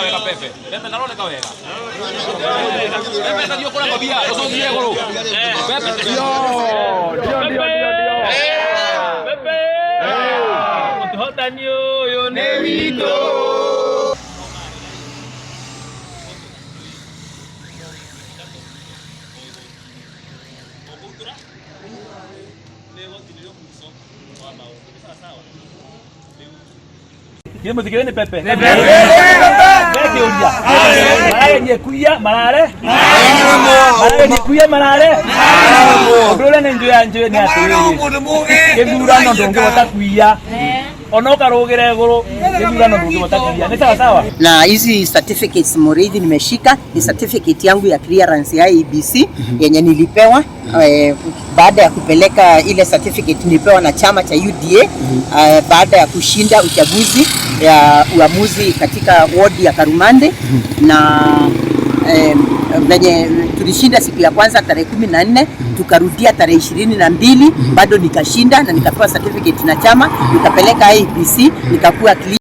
Wega pepe pepe naroneka wega pepe thario kura ngobia ucũthire igũrũ pepe. Ndio, ndio, ndio, ndio. Pepe mũtũhotani ũyũ nĩ witũ. Githĩ mũtikĩũĩ nĩ pepe mekĩũria maragerie kuiya marare maragerie kuiya marare ũndũ ũrĩa nĩ njũĩ njũĩ nĩ atĩrĩrĩ gĩthurano ndũngĩhota kuiya ona ũkarũgĩra igũrũ gĩthurano ndũngĩhota kuiya nĩ sawa sawa. Na hizi certificates Muriithi nimeshika ni certificate yangu ya clearance ya IEBC yenye nilipewa baada ya kupeleka ile certificate nilipewa na chama cha UDA baada ya kushinda uchaguzi ya uamuzi katika wodi ya Karumande na venye tulishinda siku ya kwanza tarehe 14, tukarudia tarehe 22, bado nikashinda na nikapewa certificate na chama, nikapeleka IEBC nikakuwa clear.